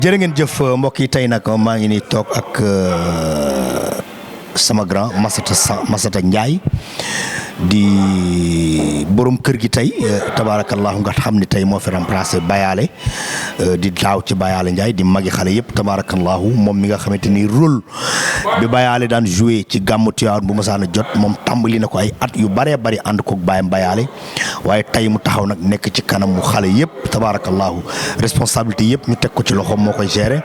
jërë ngeen jëf mbokk yi tey nag maa ngi nii toog ak sama grand Massata Ndiaye di borom kër gi tey tabaarakallaahu nga xam ne tey moo fi remplacé Bayale di daaw ci Bayale Ndiaye di magi xale yëpp tabaarakallaahu moom mi nga xamante ni rôle bi Bayale daan joué ci gàmmu Tiwaawan bu masaan a jot moom tàmbali na ko ay at yu bëree bëri ànd koog baayam Bayale waaye tey mu taxaw nag nekk ci kanamu xale yëpp tabaarakallaahu responsabilité yëpp ñu teg ko ci loxoom moo koy gérer.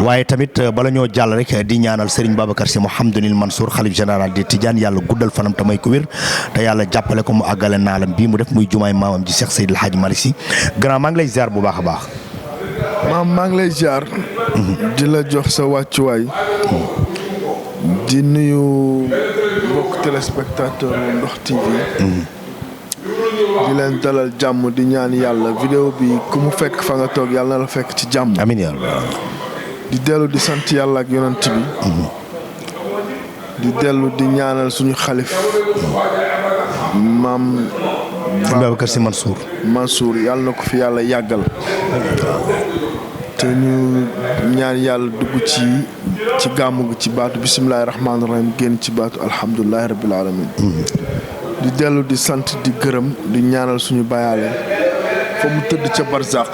waaye tamit bala ñoo jàll rek di ñaanal Serigne Babacar Sy Mouhamadoul Mansour xalif général des Tidianes yàlla guddal fanam te may ko wér te yàlla jàppale ko mu àggale naalam bii mu def muy jumaay maamam ji Cheikh Seydil Hadji Malick Sy grand maa ngi lay ziar bu baax a baax. maa ngi lay ziar. di la jox sa wàccuwaay. di nuyu mbokk téléspectateur Ndox TV. di leen dalal jàmm di ñaan yàlla vidéo bi ku mu fekk fa nga toog yàlla na la fekk ci jàmm. amiin yaa rabbi. di dellu di sant yàlla ak yonent bi. di dellu di ñaanal suñu xalif. maam. Babacar Sy Mansour. Mansour yàlla na ko fi yàlla yàggal. te ñu ñaan yàlla dugg ci gàmmu gi ci baatu bisimilahi rahmaani rahim génn ci baatu alhamdulilahi rabbil alamin di dellu di sant di gërëm di ñaanal suñu Bayale fa mu tëdd ca barzaq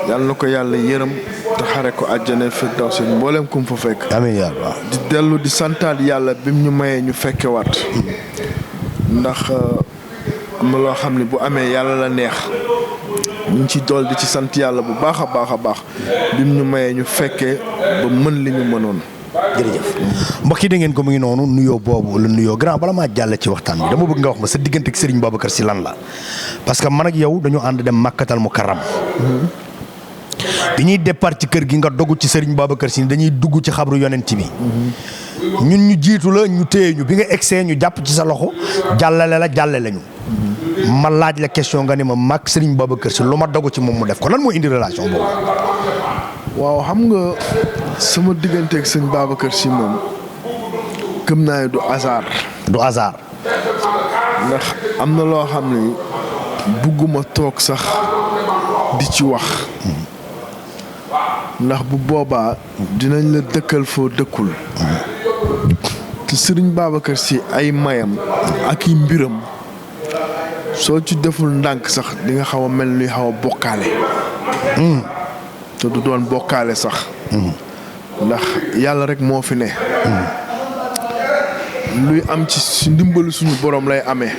yàlla na ko yàlla yërëm te xare ko àjjana firdawsi mboolem kum fa fekk. amiin yaa rabbi. di dellu di santaat yàlla bim ñu mayee ñu fekke waat ndax am na loo xam ne bu amee yàlla la neex ñu ngi ci dool di ci sant yàlla bu baax a baax a baax bim ñu mayee ñu fekkee ba mën li ñu mënoon. jërëjëf mbokk yi da ngeen ko mu ngi noonu nuyoo boobu la nuyoo grand bala maa jàll ci waxtaan bi dama bëgg nga wax ma sa diggante ak Serigne Babacar Sy lan la parce que man ak yow dañu ànd dem Makkatal Mukarram bi ñuy départ ci kër gi nga dogu ci Serigne Babacar Sy dañuy dugg ci xabru yonent bi ñun ñu jiitu la ñu téye ñu bi nga egsee ñu jàpp ci sa loxo jàllale ñu ma laaj la question nga ni ma mag Serigne Babacar Sy lu ma dogu ci moom mu def ko lan moo indi relation boobu. waaw xam nga sama digganteeg sëñ Babacar Sy moom gëm naa ne du hasard. du hasard. ndax am na loo xam ne bugguma toog sax di ci wax. ndax bu boobaa dinañ la dëkkal foo dëkkul. te sëriñ Babacar Sy ay mayam ak i mbiram soo ci deful ndànk sax di nga xaw a mel ni xaw a bokkaale. te du doon bokkaale sax. ndax yàlla rek moo fi ne. luy am ci ndimbalu suñu borom lay amee.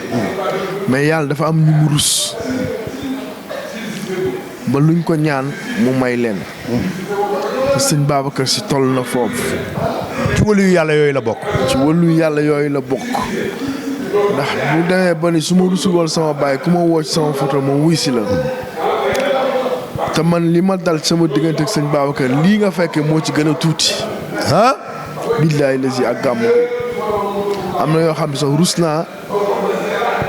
mais yàlla dafa am ñu mu rus. ba luñ ko ñaan mu may leen. te sëñ Babacar Sy toll na foofu. ci wàllu yàlla yooyu la bokk. ci wàllu yàlla yooyu la bokk. ndax bu demee ba ni su ma rusul woon sama baay ku ma woo ci sama photo ma wuy si la. te man li ma dal sama diggante ak sëñ Babacar lii nga fekkee moo ci gën a tuuti. ah. billaay la si ak gàmmu am na yoo xam ne sax rus naa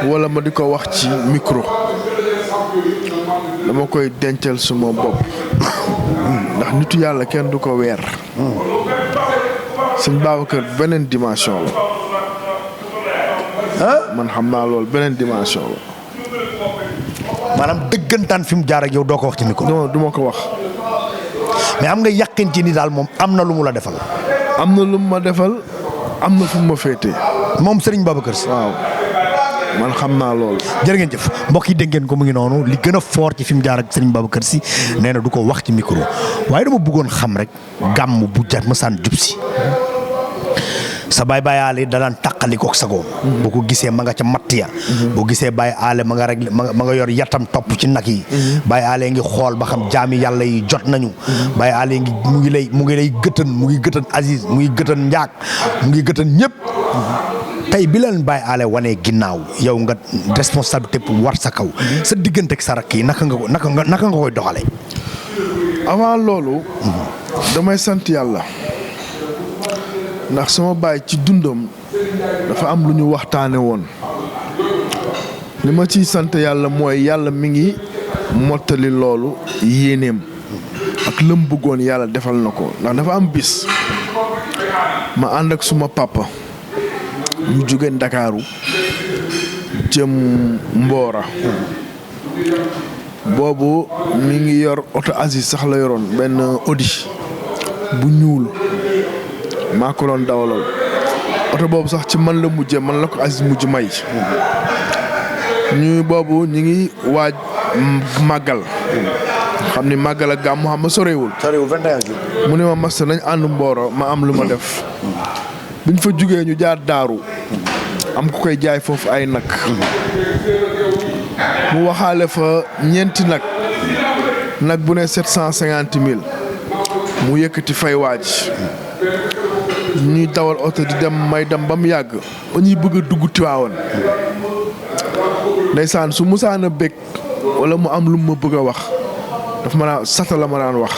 wala ma di ko wax ci micro dama koy dencal suma bopp ndax nitu yàlla kenn du ko weer. sëñ Babacar beneen dimension la. ah man xam naa loolu beneen dimension la. maanaam dëggantaan fi mu jaar ak yow doo ko wax ci micro. non du ma ko wax. mais am nga yàqin ci ni daal moom am na lu mu la defal. am na lu mu ma defal am na fu mu ma féetee. moom Serigne Babacar Sy. waaw man xam naa loolu. jërë ngeen jëf mbokk yi dégg ngeen ko mu ngi noonu li gën a fort ci fi mu jaar ak Serigne Babacar Sy nee na du ko wax ci micro waaye dama bëggoon xam rek gàmm bu jar masaan jub si sa baay Aale da daan tàqalikook sagoom. boo ko gisee ma nga ca matt ya. boo gisee baay Aale ma nga rek ma nga yor yatam topp ci nag yi. baay Aale ngi xool ba xam jaami yàlla yi jot nañu. baay Aale ngi mu ngi lay gëtën mu ngi gëtën Aziz mu ngi gëtën Njaak mu ngi gëtën ñëpp. tey bi leen baay Aale wanee ginnaaw yow nga responsabilité pour war sa kaw. sa diggante ak sa rakk yi naka nga koy doxalee. avant loolu. damay sant yàlla. ndax sama baay ci dundam dafa am lu ñu waxtaane woon li ma ciy sant yàlla mooy yàlla mi ngi mottali loolu yéeneem ak lëm bëggoon yàlla defal na ko ndax dafa am bis ma ànd ak suma papa ñu jóge Ndakaaru jëm Mboora boobu mi ngi yor oto Aziz sax la yoroon benn Audi bu ñuul maa ko doon dawalal oto boobu sax ci man la mujjee man la ko Aziz mujj may ñu boobu ñu ngi waaj màggal xam ni màggal ak gàmmu xam ma sorewul 21 jours. mu ne ma masta nañ ànd mbooro ma am lu ma def biñ fa jugee ñu jaar daaru am ku koy jaay foofu ay nag mu waxaale fa ñeenti nag bu ne 750 000 mu yëkkati fay waaj ñuy dawal oto di dem may dem ba mu yàgg ba ñuy bëgg a dugg Tiwaawan ndeysaan su musaan a bég wala mu am lu ma bëgg a wax daf ma naan sata la ma daan wax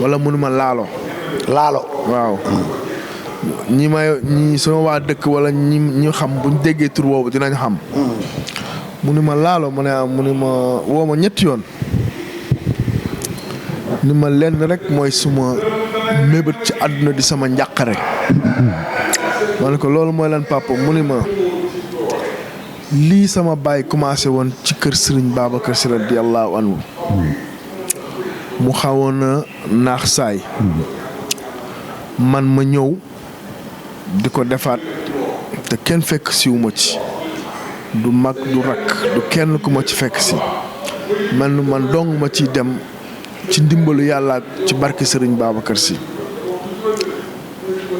wala mënu ma laalo waaw ñi sama waa dëkk wala ñi xam buñ déggee tur boobu dinañ xam mu ni ma laalo mu ne mu ni ma woo ma ñetti yoon ni ma lenn rek mooy suma mébét ci àdduna di sama njàqare ma ne ko loolu mooy lan papa mu ni ma lii sama baay commencé woon ci kër Sëriñ Babacar Si radiyallahu anhu mu xawoon a naax saay man ma ñëw di ko defaat te kenn fekk siwu ma ci du mag du rakk du kenn ku ma ci fekk si man dong ma ciy dem ci ndimbalu yàlla ak ci barke Sëriñ Babacar Si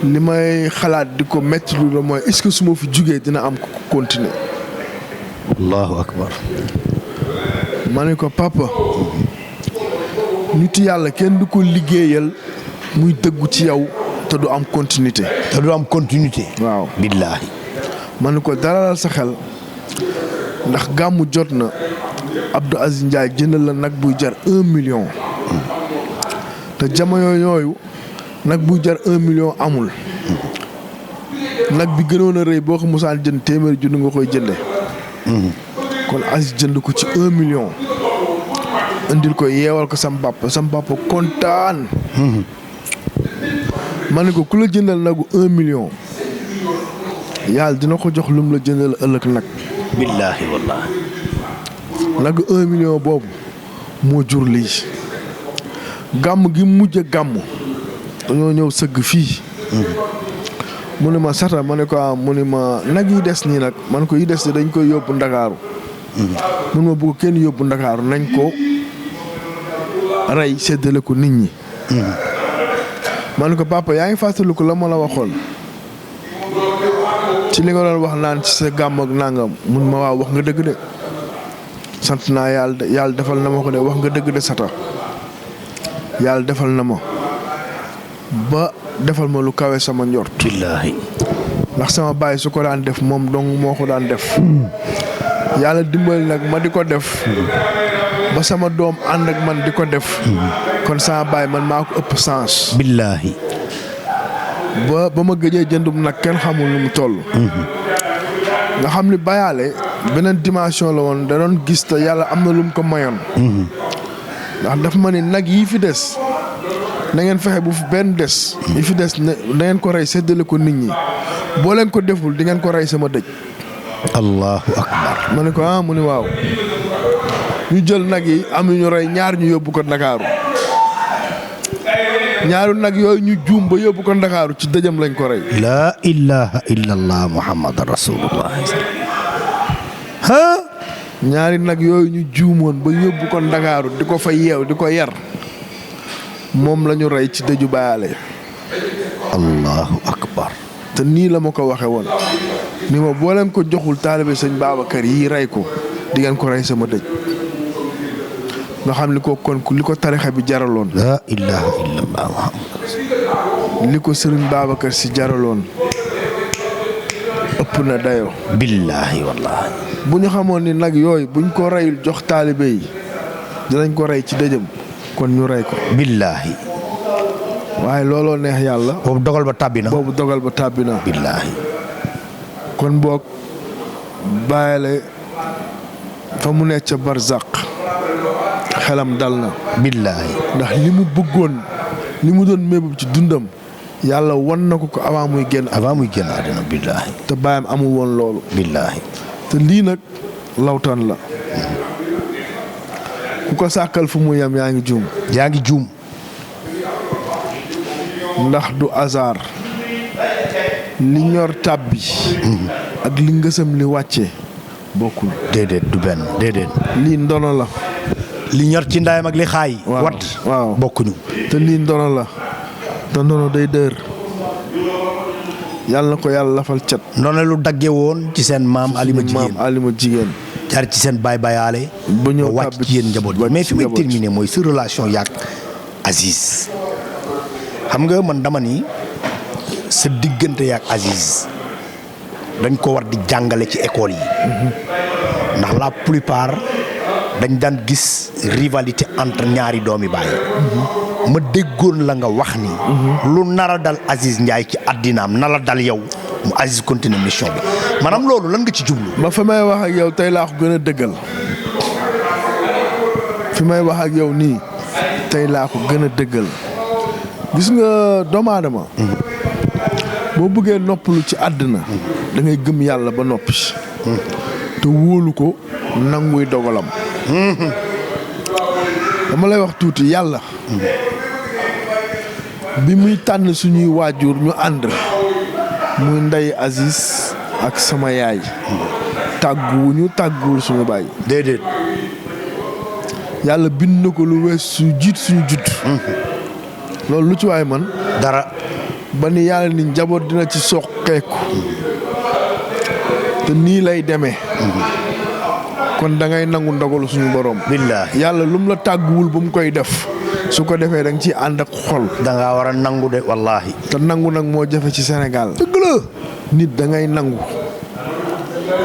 li may xalaat di ko metti lu la mooy est-ce que su ma fi jugee dina am ko continuer allahu akbar. ma ne ko papa nit yàlla kenn du ko liggéeyal muy dëggu ci yow te du am continuité. waaw billaahi. ma ne ko dalal sa xel ndax gàmmu jot na Abdou Aziz Ndiaye jëndal la nag buy jar 1 million te jamono yooyu nag buy jar 1 million amul nag bi gënoon a rëy boo ko musaan jënd téeméeri junni nga koy jënde kon Aziz jënd ko ci 1 million indil ko yeewal ko sam papa kontaan ma ne ko ku la jëndal nagu 1 million yàlla dina ko jox lum la jëndal ëllëg nag billaahi wallaahi. nagu 1 million boobu moo jur lii gàmm gi mujj a gàmm dañoo ñëw sëgg fii mu ne ma sata ma ne ko mu ne ma nag yi des nii nag man ko yi des ni dañ koy yóbbu ndakaaru mun ma bëgg kenn yóbbu ndakaaru nañ ko rey séddale ko nit ñi ma ne ko papa yaa ngi fàttaliku la ma la waxoon ci li nga doon wax naan ci sa gàmm ak nangam mun ma waaw wax nga dëgg de sant naa yàlla defal na ma ko de wax nga dëgg de sata yàlla defal na ma ba defal ma lu kawe sama njort billaahi. ndax sama baay su ko daan def moom dong moo ko daan def yàlla dimbali nag ma di ko def ba sama doom ànd ak man di ko def kon sama baay man maa ko ëpp sens billaahi. ba ma gëjee jëndum nag kenn xamul nu mu toll nga xam ni bayaale beneen dimension la woon da doon gis te yàlla am na lu mu ko mayoon ndax daf ma ni nag yii fi des na ngeen fexe bu fi benn des yi fi des na ngeen ko rey séddale ko nit ñi boo leen ko deful di ngeen ko rey sama dëj allahu akbar. ma ne ko mu ni waaw ñu jël nag yi am ñu rey ñaar ñu yóbbu ko Ndakaaru ñaaru nag yooyu ñu juum ba yóbbu ko Ndakaaru ci dëjëm lañ ko rey laa ilaha illallah muhammad rasulullah. ñaari nag yooyu ñu juumoon ba yóbbu ko Ndakaaru di ko fa yeew di ko yar moom la ñu rey ci dëju bayaale allahu akbar. te nii la ma ko waxe woon ni ma boo leen ko joxul taalibe sëñ Babacar yii rey ko di ngeen ko rey sama dëj nga xam li ko kon li ko tarixa bi jaraloon laa ilaha illallah muhammad. li ko sëriñ Babacar si jaraloon ëpp na dayoo billaahi wallaahi. bu ñu xamoon ni nag yooyu buñ ko reyul jox taalibe yi dinañ ko rey ci dëjëm kon ñu rey ko billaahi. waaye looloo neex yàlla boobu dogal ba tàbbi na. boobu dogal ba tàbbi na billaahi. kon boog bàyyile fa mu nekk ca barzaq xelam dal na billaahi. ndax li mu bëggoon li mu doon mébab ci dundam yàlla wan na ko avant muy génn àddina billaahi. te baayam amul woon loolu billaahi. te lii nag lawtaan la ku ko sàkkal fu mu yem yaa ngi juum. yaa ngi juum. ndax du hasard li ñor tàbbi ak li ngësam li wàcce bokkul. déedéet du benn déedéet. lii ndono la. li ñor ci ndaayam ak li xaay. wat waaw bokkuñu. te lii ndono la te ndono day dër. yàlla na ko yàlla lafal cat. noonu lu dagge woon ci seen maam Alima Jigéen. maam Alima Jigéen. jaar ci seen baay bayaale. ba ñëw wàcc ci yéen njaboot mais fi may terminer mooy sa relation yaak Aziz. xam nga man dama ni sa diggante yaak Aziz dañ ko war di jàngale ci école yi. ndax la plupart dañ daan gis rivalité entre ñaari doomi baay. ma déggoon la nga wax ni. lu nar a dal Aziz Ndiaye ci àddinaam na la dal yow mu Aziz continue mission bi maanaam loolu lan nga ci jublu. ba fa may wax ak yow tey laa ko gën a dëggal. fi may wax ak yow nii tey laa ko gën a dëggal. gis nga doomu aadama. boo bëggee noppalu ci àddina. da ngay gëm yàlla ba noppi. te wóolu ko nanguy dogalam. dama lay wax tuuti yàlla. bi muy tànn suñuy waajur ñu ànd. muy ndey Aziz ak sama yaay. tàgguwuñu tàgguwul suñu baay. déedéet. yàlla bind na ko lu wees su jiit suñu judd. loolu lu ci waay man dara. ba ni yàlla ni njaboot dina ci soqeeku. te nii lay demee. kon da ngay nangu ndogalu suñu borom. billaahi yàlla lum la tàgguwul ba mu koy def. su ko defee da nga ciy ànd ak xol. da ngaa war a nangu de wallaahi. te nangu nag moo jafe ci Sénégal. dëgg la. nit da ngay nangu.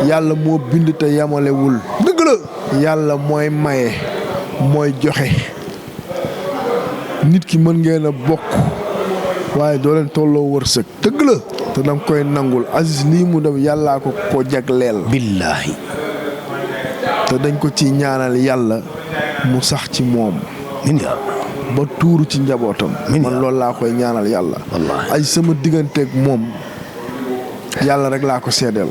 yàlla moo bind te yamalewul. dëgg la. yàlla mooy maye. mooy joxe. nit ki mën ngeen a bokk. waaye doo leen tolloo wërsëg. dëgg la. te danga koy nangul Aziz lii mu dem yàllaa ko jagleel. billaahi. te dañ ko ci ñaanal yàlla mu sax ci moom. min yaa ba tuuru ci njabootam. man loolu laa koy ñaanal yàlla. wallaahi. ay sama digganteeg moom yàlla rek laa ko seedeel.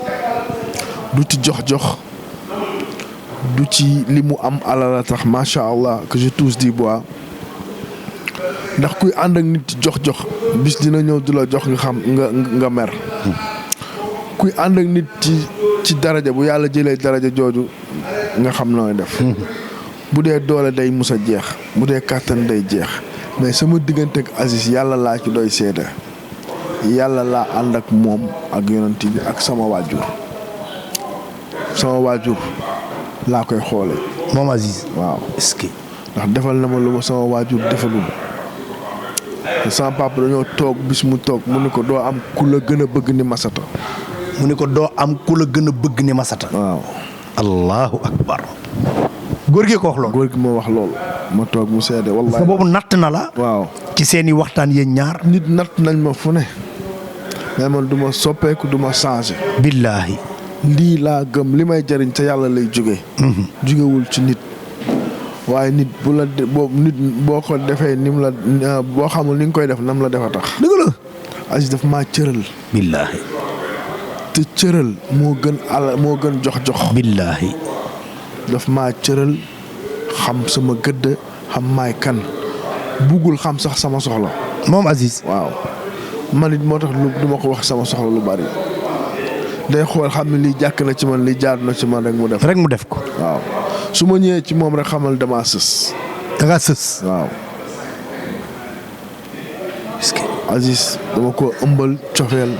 du ci jox du ci li mu am alal a tax macha allah que je touche du bois. ndax kuy ànd ak nit ci jox bis dina ñëw du la jox nga xam nga mer. kuy ànd ak nit ci daraja bu yàlla jëlee daraja jooju nga xam nooy def. bu dee doole day mus a jeex. bu dee kàttan day jeex. mais sama diggante ak Aziz yàlla laa ci doy seede. yàlla laa ànd ak moom ak yonent bi ak sama waajur. sama waajur laa koy xoole moom Aziz. waaw est-ce que. ndax defal na ma lu ma sama waajur defalul. te sama papa dañoo toog bis mu toog mu ne ko doo am ku la gën a bëgg ni Masata. mu ne ko doo am ku la gën a bëgg ni Masata. waaw. allahu akbar. góor gi ko wax loolu. góor gi moo wax loolu. ma toog mu seede wallaahi. sa boobu natt na la. waaw. ci seeni waxtaan yéen ñaar. nit natt nañ ma fu ne. mais man du ma soppeeku du ma changé. billaahi. lii laa gëm li may jëriñ ca yàlla lay jóge. jógewul ci nit. waaye nit bu la nit boo ko defee ni mu la boo xamul ni nga koy def nam la defa tax. dëgg la. Aziz daf maa cëral. billaahi. te cëral moo gën moo gën jox. billaahi. daf maa cëral xam sama gëdd xam maay kan buggul xam sax sama soxla. moom Aziz. waaw man it moo tax du ma ko wax sama soxla lu bari. day xool xam ne lii jàkk na ci man lii jaadu na ci man rek mu def. rek mu def ko. waaw su ma ñëwee ci moom rek xamal damaa sës. da ngaa sës. waaw. est-ce que. Aziz dama ko ëmbal cofeel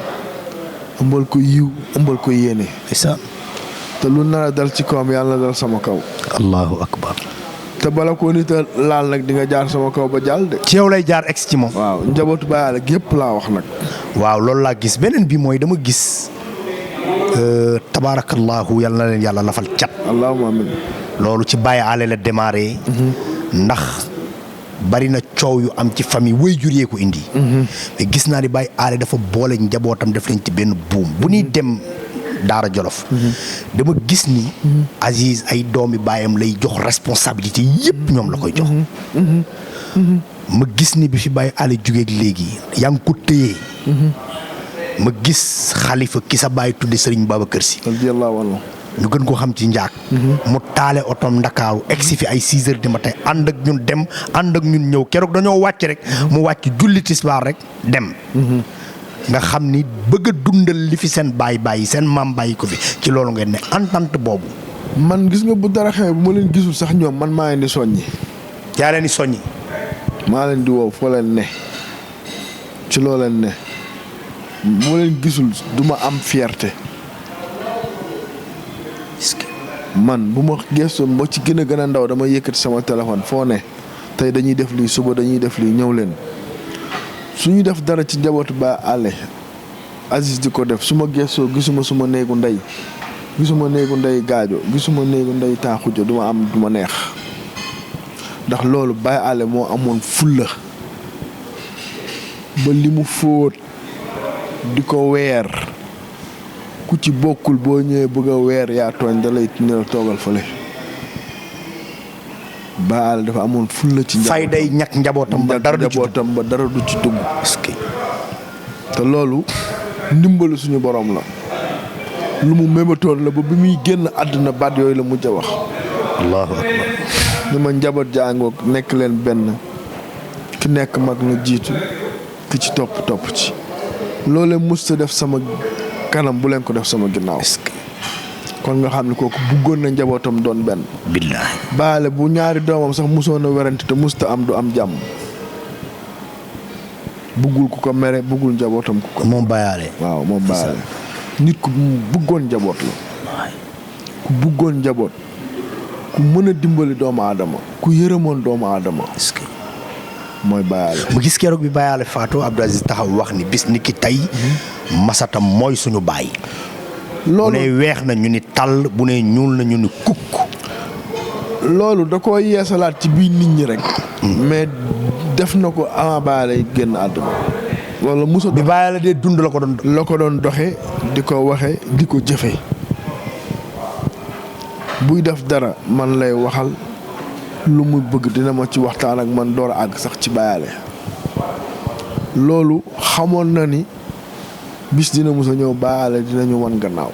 ëmbal ko yiw ëmbal ko yéene. isa. te lu nar a dal ci kawam yàlla na dal sama kaw. allahu akbar. te bala ko nit a laal nag di nga jaar sama kaw ba jàll de. ci yow lay jaar ex ci moom. waaw njabootu bayaale gépp laa wax nag. waaw loolu laa gis beneen bi mooy dama gis tabaarakallahu yal na leen yàlla lafal cat. allahumma amin. loolu ci Baye Alé la démarré. ndax bari na coow yu am ci famille way jur yee ko indi. mais gis naa ni Baye Alé dafa boole njabootam def leen ci benn buum bu ñuy dem Daara Jolof. dama gis ni. Aziz ay doomi baayam lay jox responsabilité yëpp ñoom la koy jox. ma gis ni bi fi Baye Alé jógeeg léegi yaa ngi ko téye. ma gis xalifa ki sa baay tudde Serigne Babacar Sy. radiyallahu anhu. ñu gën ko xam ci njaag mu taale otom Ndakaaru egsi fi ay 6 heures du matin ànd ak ñun dem ànd ak ñun ñëw keroog dañoo wàcc rek mu wàcc julli tisbaar rek dem nga xam ni bëgg a dundal li fi seen bàyyi seen maam bàyyi ko fi ci loolu ngeen ne entente boobu. man gis nga bu dara xew bu ma leen gisul sax ñoom man maa leen di soññi. yaa leen di soññi. maa leen di woo foo leen ne ci loo leen ne bu ma leen gisul duma am fierté. man bu ma gëstoo ba ci gën a ndaw dama yëkkati sama téléphone foo ne tey dañuy def lii suba dañuy def lii ñëw leen su ñu def dara ci njabootu ba àlle Aziz di ko def su ma gëstoo gisuma suma néegu ndey gisuma néegu ndey gaajo gisuma néegu ndey taaxuja duma am duma neex ndax loolu Baye Allé moo amoon fulla ba li mu fóot di ko weer ku ci bokkul boo ñëwee bëgg a weer yaa tooñ da lay ne la toogal fële Baye Allé dafa amoon fulla ci fay day ñàkk njabootam ba dara du ci dugg te loolu ndimbalu suñu borom la lu mu mébatoon la ba bi muy génn àdduna baat yooyu la mujj a wax allahu akbar ni ma njaboot jàngoog nekk leen benn ki nekk mag na jiitu ki ci topp ci loolee musta def sama kanam bu leen ko def sama ginnaaw kon nga xam ne kooku buggoon na njabootam doon benn billaahi Baye Allé bu ñaari doomam sax musoon a werante te musta am du am jàmm buggul ku ko mere buggul njabootam ku ko moom Baye Allé waaw moom Baye Allé nit ku buggoon njaboot la ku buggoon njaboot ku mën a dimbali doomu aadama ku yërëmoon doomu aadama mooy Baye Allé mu gis keroog bi Baye Allé faatu Abdou Aziz taxaw wax ni bis ni ki tey masatam mooy suñu baay loolu bu ne weex na ñu ni tàll bu ne ñuul na ñu ni kukk loolu da ko yeesalaat ci biir nit ñi rek mais def na ko avant Baye Allé génn àdduna wala musa bi Baye Allé dee dund la ko doon doxe di ko waxe di ko jëfe buy def dara man lay waxal lu muy bëgg dina ma ci waxtaan ak man door a àgg sax ci Baye Allé loolu xamoon na ni bis dina mos a ñëw Baye Allé dinañu wan gannaaw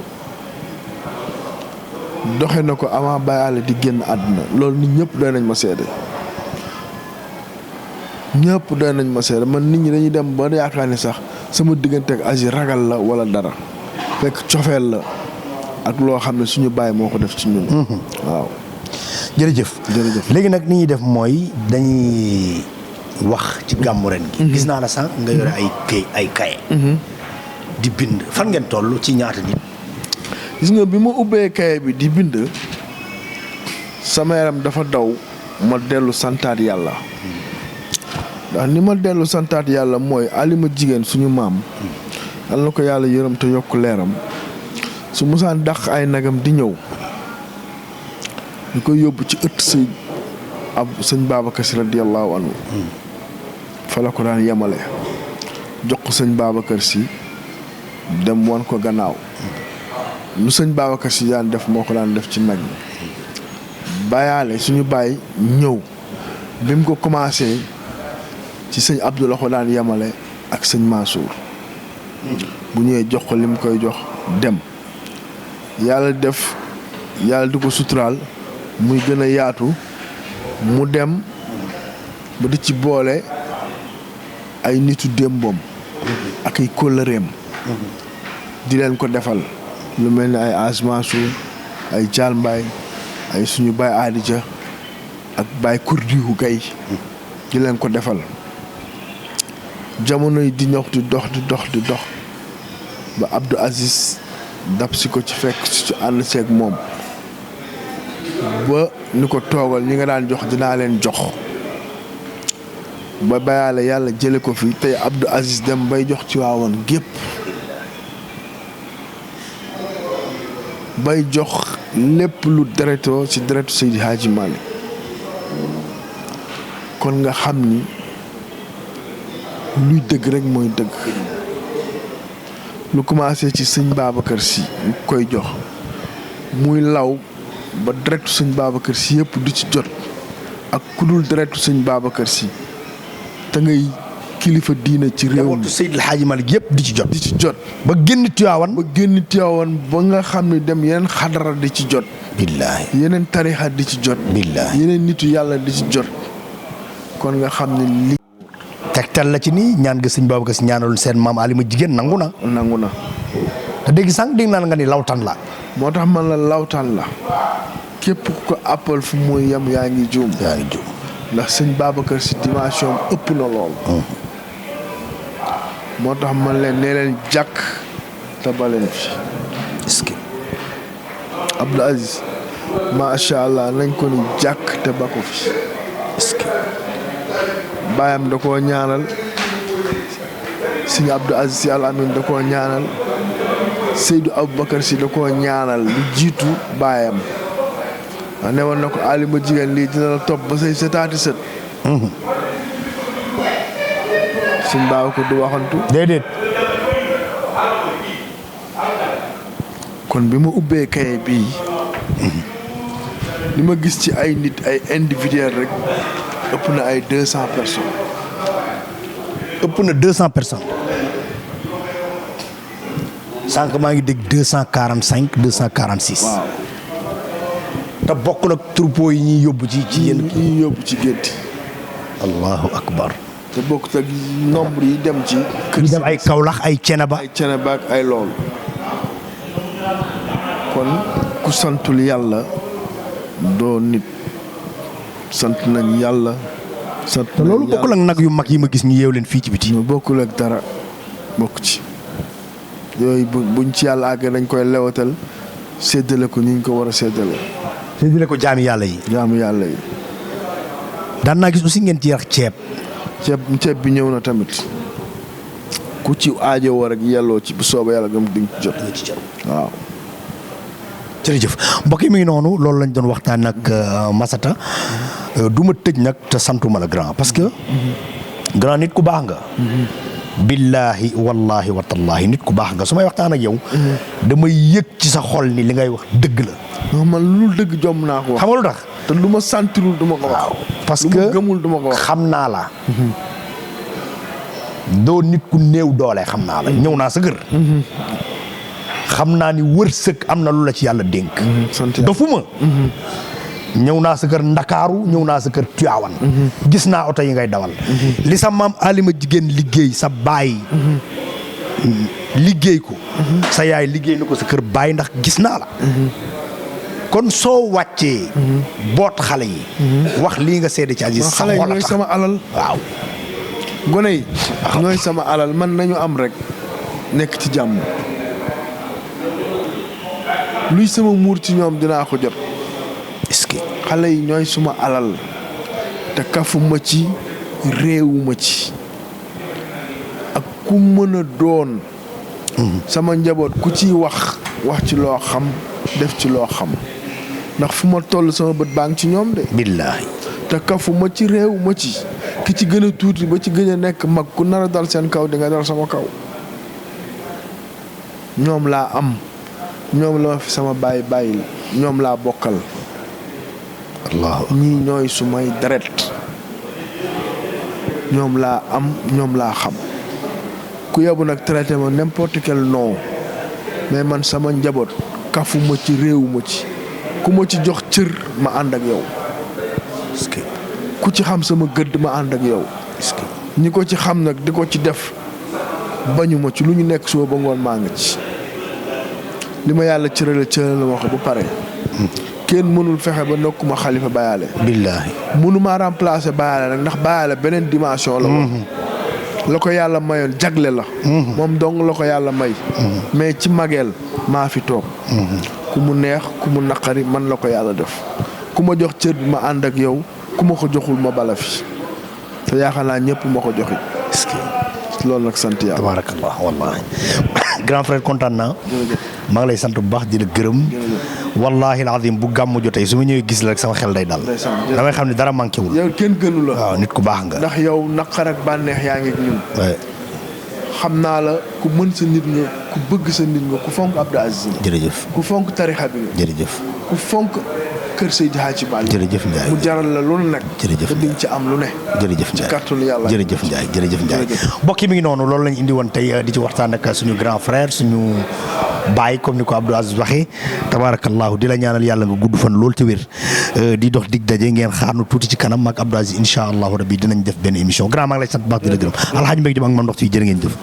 doxe na ko avant Baye Allé di génn àdduna loolu nit ñëpp doy nañ ma seede man nit ñi dañuy dem ba yaakaar ni sax sama diggante ak Aziz ragal la wala dara fekk cofeel la ak loo xam ne suñu baay moo ko def ci ñun. waaw. jërëjëf léegi nag ni ñuy def mooy dañuy wax ci gàmmu ren gi. gis naa la sànq nga yore ay kaye. di bind fan ngeen toll ci ñaata nit. gis nga bi ma ubbee kaye bi di bind sama yaram dafa daw ma dellu santaat yàlla. ndax ni ma dellu santaat yàlla mooy alima jigéen suñu maam. yal na ko yàlla yërëm te yokk leeram. su musaan dàq ay nagam di ñëw ñu koy yóbbu ci ëtt sëñ Babacar Si radiyallahu anhu fa la ko daan yemale jox ko sëñ Babacar Si dem wan ko gannaaw lu sëñ Babacar Si daan def moo ko daan def ci nag Baye Allé suñu baay ñëw bi mu ko commencé ci sëñ Abdou la ko daan yemale ak sëñ Mansour bu ñëwee jox ko li mu koy jox dem yàlla di ko suturaal muy gën a yaatu mu dem ba di ci boole ay nitu démboom ak ay kóllëreem di leen ko defal lu mel ni ay Asmansour ay Jaal Mbaay ay suñu baay Adija ak baay Kurdihu Gay di leen ko defal jamono yi di ñox di dox ba Abdou Aziz dab si ko ci fekk ci ànd seeg moom ba ni ko toogal ñi nga daan jox dinaa leen jox ba Baye Allé yàlla jële ko fi tey Abdou Aziz dem bay jox ci waawoon gépp bay jox lépp lu deretoo ci deretu Seydi Hadji Malick kon nga xam ni luy dëgg rek mooy dëgg lu commencé ci sëñ Babacar Si ñu koy jox muy law ba deretu sëñ Babacar Si yëpp du ci jot ak ku dul deretu sëñ Babacar Si te ngay kilifa diina ci réew mi. njabootu Seydil Hadji Malick yëpp di ci jot. di ci jot. ba génn Tiwaawan. ba génn Tiwaawan ba nga xam ne dem yeneen xadara di ci jot. billaahi. yeneen tarixa di ci jot. billaahi. yeneen nitu yàlla di ci jot. kon nga xam ne li. tegtal la ci nii ñaan nga sëñ Babacar Si ñaanaloon seen maam Alima jigéen nangu na. nangu na. te dégg sànq dégg naa nga ni lawtan la. moo tax man la lawtaan la. képp ku ko appal fu muy yem yaa ngi juum. yaa ngi juum. ndax sëñ Babacar Si dimension ëpp na lool. moo tax man leen nee leen jàkk te baleen fi. est-ce que. Abdou Aziz macha allah nañ ko ni jàkk te ba ko fi. est-ce que. baayam da koo ñaanal sëñ Abdou Aziz Si Al Amin da koo ñaanal Seydou Aboubacar Si da koo ñaanal lu jiitu baayam. wax ne woon na ko Alima jigéen lii dina la topp ba say sëtaati sët. suñ baaw ko du waxantu. déedéet. kon bi ma ubbee kaye bii. li ma gis ci ay nit ay individuel rek ëpp na ay 200 personnes. ëpp na 200 personnes. sànq maa ngi dégg 245 246. waaw. te bokkul ak troupeau yi ñuy yóbbu ci yenn. ñuy yóbbu ci gétt. allahu akbar. te bokkut ak nombre yi dem ci. ñu dem ay Kaolack ay Ceneba. ay Ceneba ak ay loolu. kon ku santul yàlla doo nit. sant nañ yàlla. sant te loolu bokkul ak nag yu mag yi ma gis ñu yeew leen fii ci biti. ñu bokkul ak dara bokk ci. yooyu buñ ci yàlla àggee dañ koy lewatal séddale ko ni ñu ko war a séddale. séddale ko jaami yàlla yi. jaamu yàlla yi. daan naa gis aussi ngeen ci yàq ceeb. ceeb bi ñëw na tamit. ku ci aajo war ak yelloo ci bu soobee yàlla gëm di nga ci jot. waaw. jërëjëf mbokk yi mi ngi noonu loolu lañ doon waxtaan ak Massata. du ma tëj nag te santuma la grand parce que. grand nit ku baax nga. billaahi wallaahi watallaahi nit ku baax nga su may waxtaan ak yow. damay yëg ci sa xol ni li ngay wax dëgg la. non man lu dëgg jom naa ko wax. xam nga lu tax. te lu ma sentirul du ma ko wax. waaw parce lu que ma gëmul du ma ko wax. xam naa la. doo nit ku néew doole xam naa la. ñëw naa sa kër. xam naa ni wërsëg am na lu la ci yàlla dénk. sant yàlla dofuma. ñëw naa sa kër Ndakaaru ñëw naa sa kër Tiwaawan. gis naa oto yi ngay dawal. li sa maam Alima jigéen liggéey sa baay. liggéey ko. sa yaay liggéey na ko sa kër baay ndax gis naa la. kon soo wàccee. boot xale yi. wax lii nga seede ci Aziz. sa xale yi xol a ñooy tax. sama alal. waaw. gone yi ñooy sama alal man nañu am rek nekk ci jàmm. luy sama muur ci ñoom dinaa ko jot. est-ce que. xale yi ñooy suma alal te kafuma ci réewuma ci ak ku mën a doon. sama njaboot ku ciy wax ci loo xam def ci loo xam ndax fu ma toll sama bët baa ngi ci ñoom de. billaahi. te kafuma ci réewuma ci ki ci gën a tuuti ba ci gën a nekk mag ku nar a dal seen kaw di nga dal sama kaw. ñoom laa am ñoom la ma fi sama bàyyi ñoom laa bokkal. allahu ñii ñooy sumay deret ñoom laa am ñoom laa xam ku yebu nag traité ma n'importe quel nom mais man sama njaboot kafuma ci réewuma ci ku ma ci jox cër ma ànd ak yow. est-ce que. ku ci xam sama gëdd ma ànd ak yow. est-ce que. ñi ko ci xam nag di ko ci def bañuma ci lu ñu nekk suba ba ngoon maa ngi ci. li ma yàlla cërale ma ko bu pare. kenn mënul fexe ba nokkuma xalifa bayaale. billaahi. mënumaa remplacer bayaale nag ndax bayaale beneen dimension la woon. la ko yàlla mayoon jagle la. moom dong la ko yàlla may. mais ci mageel maa fi toog. ku mu neex ku mu naqari man la ko yàlla def. ku ma jox cër bi ma ànd ak yow ku ma ko joxul ma bala fi te yaakaar naa ñëpp ma ko joxit. est-ce que. loolu nag sant yàlla. tabaarakallah wallaahi. grand frère kontaan naa. maa ngi lay sant bu baax di la gërëm. wallaahi alazim bu gàmmu jotee su ma ñëwee gis la rek sama xel day dal. damay xam ne dara manqué wul. yow kenn gënu la. waaw nit ku baax nga. ndax yow naqar ak bànneex yaa ngi ak ñun. xam naa la ku mën sa nit nga ku bëgg sa nit nga ku fonk Abdou Aziz. jërëjëf. ku fonk tarixa bi nga. jërëjëf. ku fonk kër Seydi Hadji Malick. jërëjëf Ndiaye mu jaral la lu ne nag. jërëjëf te diñ ci am lu ne. jërëjëf ci Ndiaye kàttanu yàlla. jërëjëf Ndiaye jërëjëf Ndiaye mbokk yi mi ngi noonu loolu lañ indi woon tey di ci waxtaan ak suñu grand frère suñu baay comme ni ko Abdou Aziz waxee tabarakallahu di la ñaanal yàlla nga gudd fan loolu te wér di dox dig daje ngeen xaar nu tuuti ci kanam ak Abdou Aziz incha allahu rabbi dinañ def benn émission grand maa ngi lay sant baax di la gërëm alxaaji Mbay di ak man ndox ci jërë ngeen jëf